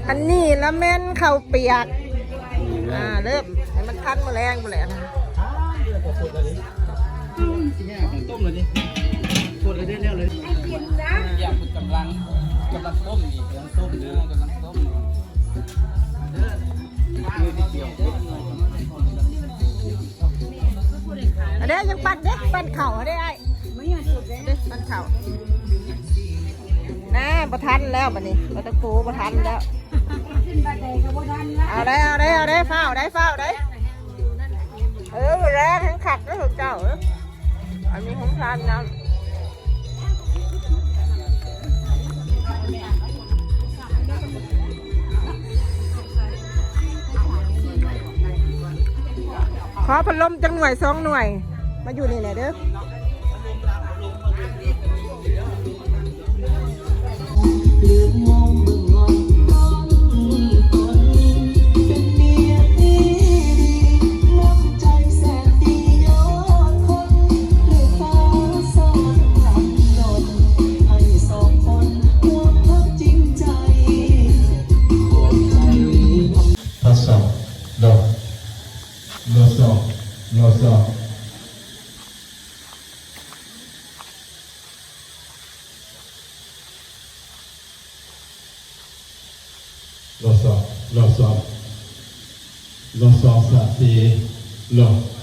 ອັນນີ້ລະແມ່ນເຂົ້າປຽກ ອ່າ ເລີ່ມໃຫ້ມັນທັນມື້ແລງພຸ້ນແຫຼະນະ. ຕົ້ມແລ້ວນີ້ ຄົນລະເດ້ແນວເລີຍ ກຳລັງ ກຳລັງຕົ້ມນີ້ ກຳລັງຕົ້ມເດີ ກຳລັງຕົ້ມ ອັນນີ້ຍັງປັ່ນເດ້ ປັ່ນເຂົ້າເດ້ອ້າຍ ເດ້ ປັ່ນເຂົ້າ ນະ ບໍ່ທັນແລ້ວບັດນີ້ ບໍ່ຕະໂກ ບໍ່ທັນແລ້ວ ເອົາໄດ໋ ເອົາໄດ໋ ເອົາໄດ໋ ຟ້າວໄດ໋ ຟ້າວໄດ໋ ເອີ ແລ້ວແຮງຄັກເດີເຈົ້າ ເອີ ອັນມີໂຮງທານນຳ. ຂໍພັດລົມຈັກໜ່ວຍສອງໜ່ວຍ ມາຢູ່ນີ້ແຫຼະເດີ. ທົດສອບ ໂດ ໂດສອບ ໂດສອບ ໂດສອບ ໂດສອບ ໂດສອບ ສາມ ສີ່ ໂດ.